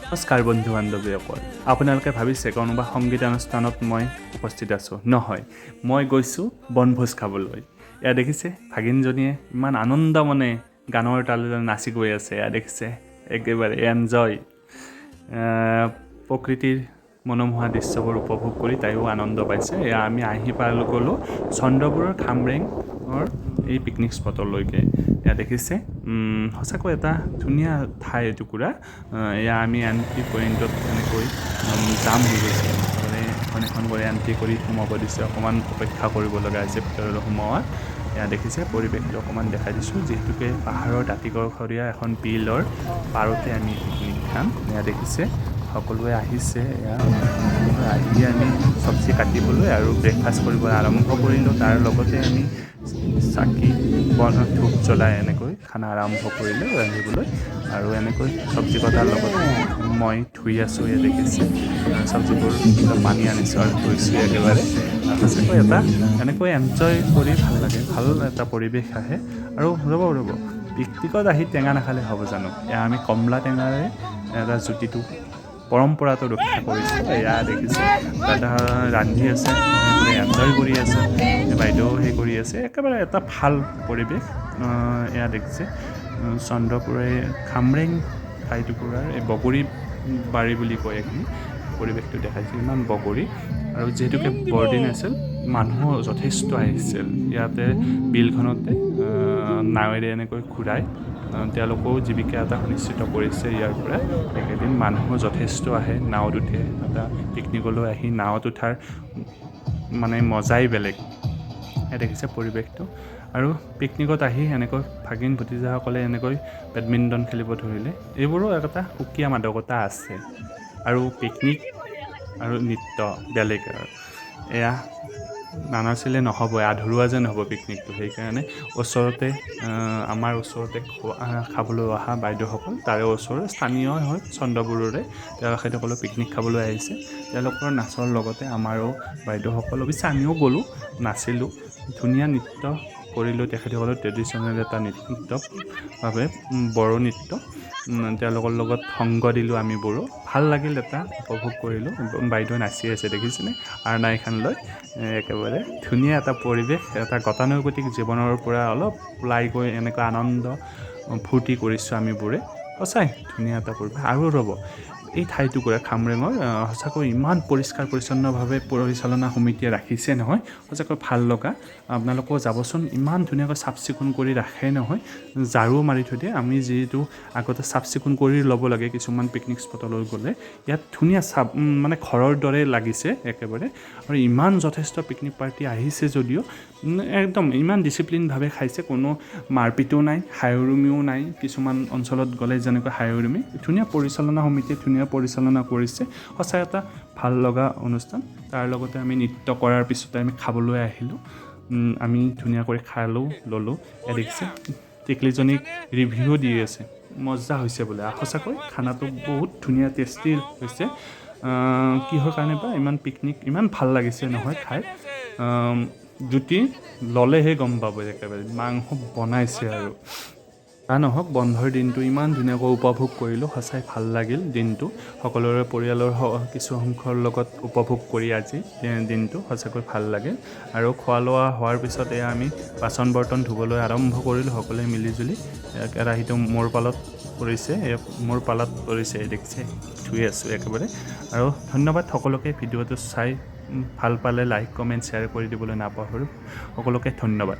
নমস্কাৰ বন্ধু বান্ধৱীসকল। আপোনালোকে ভাবিছে কোনোবা সংগীতানুষ্ঠানত মই উপস্থিত আছোঁ। নহয়, মই গৈছোঁ বনভোজ খাবলৈ। এয়া দেখিছে, ভাগিনজনীয়ে ইমান আনন্দ মনে গানৰ তালে নাচি গৈ আছে। এয়া দেখিছে, একেবাৰে এনজয়। প্ৰকৃতিৰ মনোমোহা দৃশ্যবোৰ উপভোগ কৰি তাইও আনন্দ পাইছে। এয়া আমি আহি পালোঁ, গ'লোঁ চন্দ্ৰপুৰৰ খামৰেঙৰ এই পিকনিক স্পটলৈকে। এয়া দেখিছে, সঁচাকৈ এটা ধুনীয়া ঠাই এটুকুৰা। এয়া আমি এণ্ট্ৰি পইণ্টত এনেকৈ জাম হৈ গৈছে। একেবাৰে এখন এখন কৰি এণ্ট্ৰি কৰি সোমাব দিছে। অকণমান অপেক্ষা কৰিব লগা হৈছে ভিতৰলৈ সোমোৱাত। এয়া দেখিছে, পৰিৱেশটো অকণমান দেখাই দিছোঁ। যিহেতুকে পাহাৰৰ দাঁতিকাষৰীয়া এখন বিলৰ পাৰতে আমি পিকনিক খাম। এয়া দেখিছে, সকলোৱে আহিছে। এয়া আহি আমি চব্জি কাটিবলৈ আৰু ব্ৰেকফাষ্ট কৰিবলৈ আৰম্ভ কৰিলোঁ। তাৰ লগতে আমি চাকি বন ধূপ জ্বলাই এনেকৈ খানা আৰম্ভ কৰিলোঁ ৰান্ধিবলৈ। আৰু এনেকৈ চব্জি কটাৰ লগতে মই ধুই আছোঁ। এয়া দেখিছে, চব্জিবোৰ পানী আনিছোঁ আৰু ধুইছোঁ একেবাৰে। সঁচাকৈ এটা এনেকৈ এনজয় কৰি ভাল লাগে, ভাল এটা পৰিৱেশ আহে। আৰু ৰ'ব ৰ'ব, পিকনিকত আহি টেঙা নাখালে হ'ব জানো? এয়া আমি কমলা টেঙাৰে এটা জুতিটো, পৰম্পৰাটো ৰক্ষা কৰিছোঁ। এয়া দেখিছে, দাদা ৰান্ধি আছে, এনজয় কৰি আছে, বাইদেউ সেই কৰি আছে। একেবাৰে এটা ভাল পৰিৱেশ। এয়া দেখিছে, চন্দ্ৰপুৰে খামৰেং ঠাইটুকুৰাৰ এই বগৰী বাৰী বুলি কয় এইখিনি। পৰিৱেশটো দেখাইছে, ইমান বগৰী। আৰু যিহেতুকে বৰদিন আছিল, মানুহো যথেষ্ট আহিছিল। ইয়াতে বিলখনতে নাৱেৰে এনেকৈ ঘূৰাই তেওঁলোকেও জীৱিকা এটা সুনিশ্চিত কৰিছে ইয়াৰ পৰা। এইকেইদিন মানুহো যথেষ্ট আহে, নাৱত উঠে। এটা পিকনিকলৈ আহি নাৱত উঠাৰ মানে মজাই বেলেগ। এয়া দেখিছে পৰিৱেশটো। আৰু পিকনিকত আহি এনেকৈ ভাগিন ভতিজাসকলে এনেকৈ বেডমিণ্টন খেলিব ধৰিলে। এইবোৰো এটা সুকীয়া মাদকতা আছে। আৰু পিকনিক আৰু নৃত্য বেলেগ। আৰু এয়া নানাচিলে নহ'বই, আধৰুৱা যেন হ'ব পিকনিকটো। সেইকাৰণে ওচৰতে, আমাৰ ওচৰতে খোৱা খাবলৈ অহা বাইদেউসকল, তাৰে ওচৰৰ স্থানীয় হয় চন্দ্ৰপুৰৰে, তেখেতসকলেও পিকনিক খাবলৈ আহিছে। তেওঁলোকৰ নাচৰ লগতে আমাৰো বাইদেউসকল, অৱশ্যে আমিও গ'লোঁ, নাচিলোঁ, ধুনীয়া নৃত্য কৰিলোঁ। তেখেতসকলৰ ট্ৰেডিশ্যনেল এটা নৃত্য বাবে বড়ো নৃত্য, তেওঁলোকৰ লগত সংগ দিলোঁ আমিবোৰো। ভাল লাগিল, এটা উপভোগ কৰিলোঁ। বাইদেউ নাচি আছে, দেখিছেনে, আৰনাইখন লৈ। একেবাৰে ধুনীয়া এটা পৰিৱেশ। এটা গতানুগতিক জীৱনৰ পৰা অলপ ওলাই গৈ এনেকুৱা আনন্দ ফূৰ্তি কৰিছোঁ আমিবোৰে। সঁচাই ধুনীয়া এটা পৰিৱেশ। আৰু ৰ'ব, এই ঠাইটুকুৰা খামৰেঙৰ সঁচাকৈ ইমান পৰিষ্কাৰ পৰিচ্ছন্নভাৱে পৰিচালনা সমিতিয়ে ৰাখিছে নহয়, সঁচাকৈ ভাল লগা। আপোনালোকেও যাবচোন। ইমান ধুনীয়াকৈ চাফ চিকুণ কৰি ৰাখে নহয়, ঝাৰু মাৰি থৈ দিয়ে। আমি যিটো আগতে চাফ চিকুণ কৰি ল'ব লাগে কিছুমান পিকনিক স্পটলৈ গ'লে, ইয়াত ধুনীয়া চাফ, মানে ঘৰৰ দৰে লাগিছে একেবাৰে। আৰু ইমান যথেষ্ট পিকনিক পাৰ্টি আহিছে যদিও একদম ইমান ডিচিপ্লিনভাৱে খাইছে। কোনো মাৰপিটো নাই, হাই উৰুমিও নাই। কিছুমান অঞ্চলত গ'লে যেনেকৈ হাই উৰুমি। ধুনীয়া পৰিচালনা সমিতিয়ে ধুনীয়া পৰিচালনা কৰিছে। সঁচাই এটা ভাল লগা অনুষ্ঠান। তাৰ লগতে আমি নৃত্য কৰাৰ পিছতে আমি খাবলৈ আহিলোঁ। আমি ধুনীয়া কৰি খালোঁ, ল'লোঁ। এয়া দেখিছে, টিকলিজনীক ৰিভিউ দি আছে, মজা হৈছে বোলে। সঁচাকৈ খানাটো বহুত ধুনীয়া টেষ্টি হৈছে। কিহৰ কাৰণে বা ইমান পিকনিক ইমান ভাল লাগিছে নহয় খাই। জুতি ল'লেহে গম পাব। একেবাৰে মাংস বনাইছে। আৰু যা নহওক, বন্ধৰ দিনটো ইমান ধুনীয়াকৈ উপভোগ কৰিলোঁ। সঁচাই ভাল লাগিল দিনটো। সকলোৰে পৰিয়ালৰ কিছু সংখ্যৰ লগত উপভোগ কৰি আজি দিনটো সঁচাকৈ ভাল লাগিল। আৰু খোৱা লোৱা হোৱাৰ পিছত এয়া আমি বাচন বৰ্তন ধুবলৈ আৰম্ভ কৰিলোঁ সকলোৱে মিলিজুলি। কেৰাহীটো মোৰ পালত পৰিছে, মোৰ পালাত পৰিছে। দেখিছে, ধুই আছোঁ একেবাৰে। আৰু ধন্যবাদ সকলোকে। ভিডিঅ'টো চাই ভাল পালে লাইক, কমেণ্ট, শ্বেয়াৰ কৰি দিবলৈ নাপাহৰোঁ। সকলোকে ধন্যবাদ।